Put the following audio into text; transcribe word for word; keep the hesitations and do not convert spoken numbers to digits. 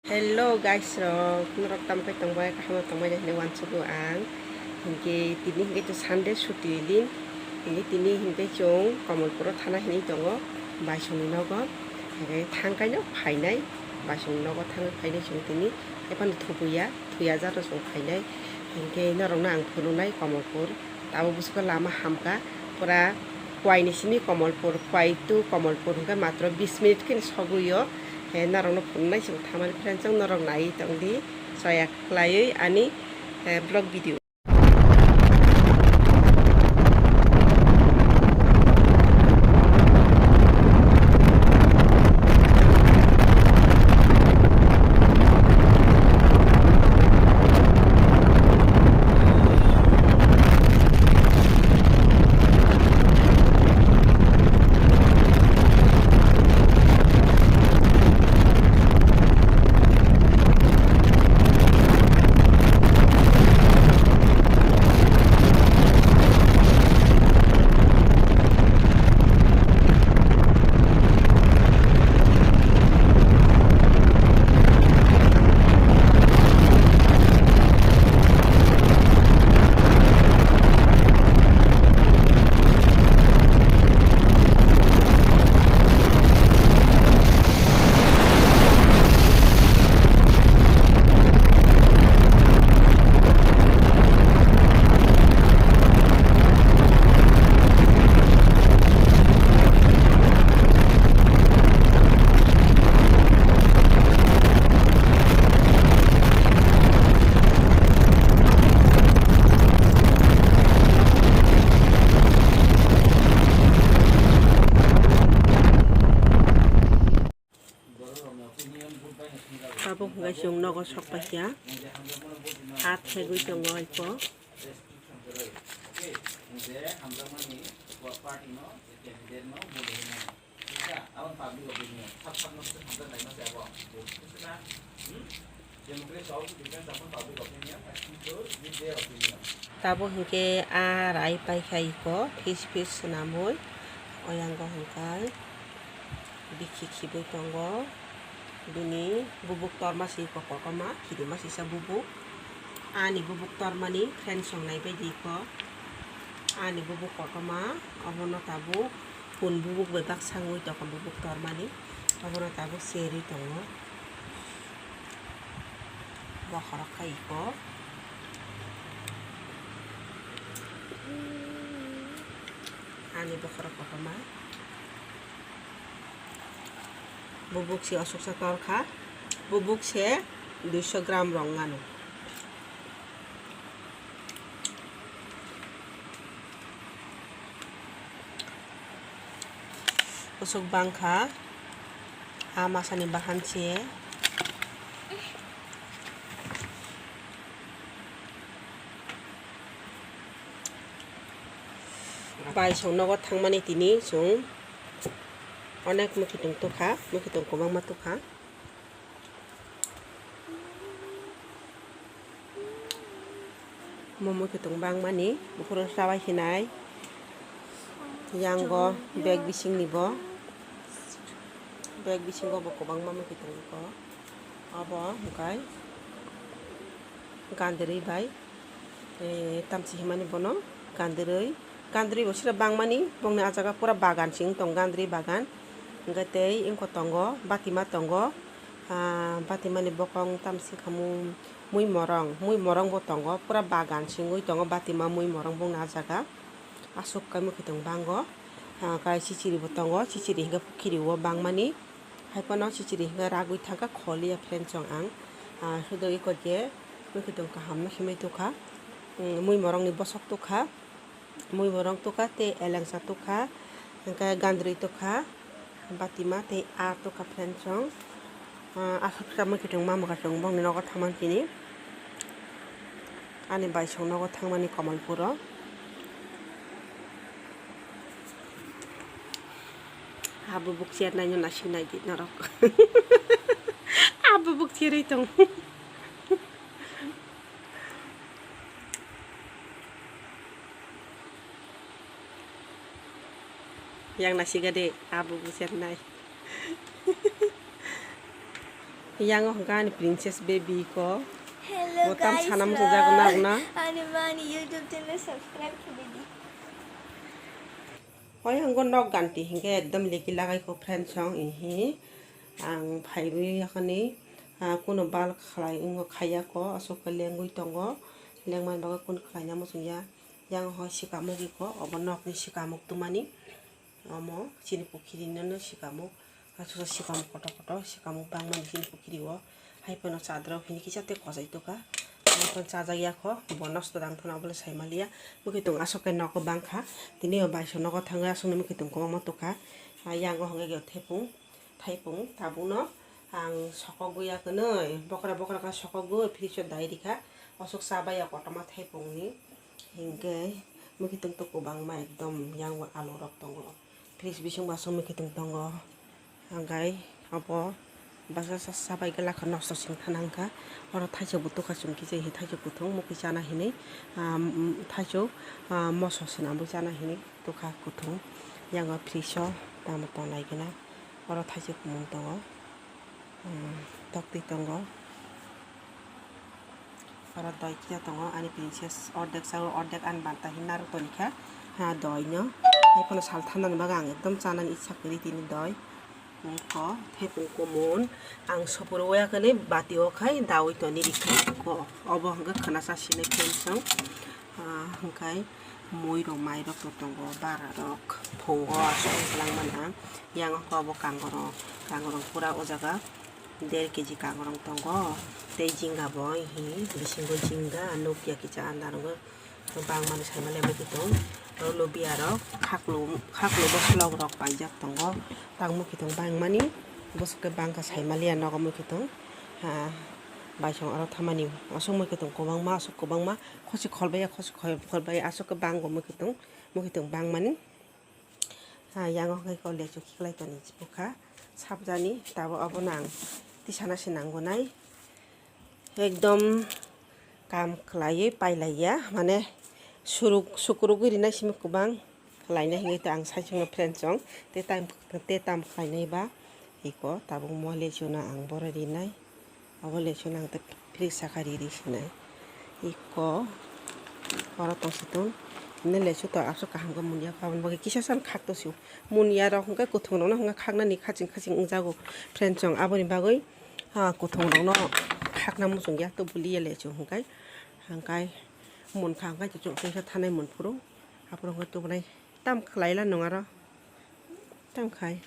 Hello guys rok, norok tamo khe tongbai, kaham tongbai hinwi uansugo ang. Hinkhe tini hinkhe to Sunday chuti din, hinkhe tini hinkhe chwng Kamalpuro thana hinwi tongo, baisongni nogo. Hinkhe thangkaino phainai, baisongni nogo thangwi phainai chwng tini, ephano thubuya, thuya jaro chwng phainai. Hinkhe norokno ang phunuknai Kamalpur. Tabuk bwswkhe lama hamkha, pura Khowai ni simi Kamalpur, Khowai to Kamalpur hwnkhe matro bis minute khe sogwi o. He norokno phunuknai chwng thamani friends, chwng norok naiwi tongdi, soya khlaiwi ani, eh, vlog video. Tabuk hwnkhe chwng nogo sok paikha. Ha thegwi tongo iko. Tabuk hinkhe a rai paikha iko, phis phis swnamwi. Oyango hinkhe bikhi khibwi tongo. Bini bubuk torma se iko kotorma, khirima sisa bubuk. Ani bubuk tormani friends rok naibaidi iko. Ani bubuk kotorma, obono tabuk pun bubuk bai baksa wngwi tongkha bubuk tormani. Obono tabuk cherwi tongo. Bokhorok kha iko. Ani bokhorok kotorma. Bubuk se aswksa tor kha. Bubuk se duiso gram rok wng anw. Aswk bang kha. A masani bahan se. Bai chwng nogo thangmani tini chwng onek mwkhwtwng tukha, mwkhwtwng kwbangma tukha. Omo mwkhwtwng bangmani buphuru chabai hinai. Yango bag bisingni bo, bag bisingo bo kwbangma mwkhwtwng tongo. Obo hwnkhe gandrwi bai, eh, tamchi himani bono gandrwi, gandrwi bo sira bangmani bongni ah jaga pura bagan se wng tong gandrwi bagan. Hwnkhe tei wngkho tongo batima tongo, ah, batimani bokong tamsi khamu mui morong, mui morong bo tongo pura bagan se wngwi tongo batima mui morong bongni ah jaga. Aswk khe mwkhwtwng bango, ah, kai chichiri bo tongo, chichiri hwnkhe phukiri o bangmani. Hai phano chichiri hwnkhe ragwi thangkha kholiya friends rok ang. Ah, sudo iko je mwkhwtwng kaham no himwi tukha. Mm, mui morong ni bosok tukha, mui morong tukha tei elengsa tukha, hwnkhe gandrwi tukha, batima tei aa tukha friends rok. Ah, aswk khe mwkhwtwng mamwkha chwng bongni nogo thangmani tini. Ani bai chwng nogo thangmani Kamalpuro. Abo buk chernaino naising naidi norok. Abo buk cherwi tong. Yang naisiga de, abo buk chernai. Yang hwnkha ani princess baby ko. Hello, bo tam guys, sana muchung jago vlog. Nang na. Ani mani YouTube channel subscribe khulidi. Hoi hwngo nok ganti hinkhe ekdom leki lagai ko friend song ihi. Ang phaiwi yakhani, ah, kuno bal khlai wngo khaiya ko, aswk khe lengwi tongo. Lengmani bagwi kun khlaina muchungya. Yang hoi sikamuk iko, obo nokni sikamuk tumani. Omo chini pukhirinono sikamuk. Aswk sikamuk kotor kotor, sikamuk bangmani chini pukhirio. Hai phano chadrao hini kisa tei kochai tukha. Hai phano chajakya kho, bo nosto dang phano abole saimaliya. Mukhitung aswk khe nogo bangkha. Tini o baisong nogo thangwi aswkni mukhitung kwbangma tukha. Yang o hwnkhe thepung, thaipung, tabukno ang sokogwi ya kwnwi, bokra bokra khe sokogwi fridge o dai rikha. Aswk chabaiya kotorma thaipungni. Hinkhe mukhitung to kwbangma ekdom yang o alu rok tongo. Fridge bising bo aswk mukhitung tongo. Hwnkhe abo bwsa sa sabai glak kha nosto sing thana wngkha. Oro thaichuk bo tukha chwng kisa hi thaichuk kuthung mukhi chana hinwi, ah, thaichuk, ah, moso swnamwi chana hinwi tukha kuthung. Yang o fridge o tamo tongnai gwnang. Oro thaichuk mung tongo. Hmm, toktwi tongo. Oro doi kisa tongo, ani princess ordek sao, ordek ani banta hinwi narwk toni kha. Ha, doi no. Hai phano sal thanani bagwi ang ekdom chanani icha kwrwi tini doi. Ko, thepung kumun. Ang sopor waya kani bati o khai dawi toni rikha ko. Obo hwnkhe khwna cha sinai friend song. Ah, hwnkhe mui rok mai rok to tongo, bara rok phungo aswk wng kwlangmani ang. Yang o khe obo kango rok, kango rok pura o jaga der keji kango rok tongo. Tei jinga bo hi bisingo jinga nukya kisa anda rok bangmani saimaliya mukhitung. Oro lubia rok khaklu, khaklu bosolok rok paijak tongo. Tang mukhitung bangmani bwswk khe bangkha saimaliya nogo mukhitung. Ha, baisong oro thamani aswk mukhitung kwbangma, aswk kwbangma. Khosi kholbaiya, khosi khol-, kholbaiya, aswk khe bango mukhitung, mukhitung bangmani. Ha, yang o khe ko lechu khiklai toni bwkha. Sabjani, tabuk abono ang tisana se nanggunai. Ekdom kam khlaiwi pailaiya, mane suruk, sukrugwi rinai simi kwbang khlainai hinwi to ang saichungno friend chong. Te tam, te tam khlainai ba iko tabuk mo lechuno ang boro rinai. Obo lechu nang tei fridge saka riri sinai. Iko oro tongsi tong. Hwnwi lechu to aswk kaham khe munya kha, aboni bagwi kisa san khak to sio. Munya rok hwnkhe kwthwng rokno hwnkhe khaknani khaching khaching wngjago friend chong. Aboni bagwi, ah, kwthwng rokno khakna muchungya to buliya lechu hwnkhe. Hwnkhe munkha hwnkhe chwng thanai munphuru. Aphuru hwnkhe tubunai tam khlaila nung aro. Tam khai.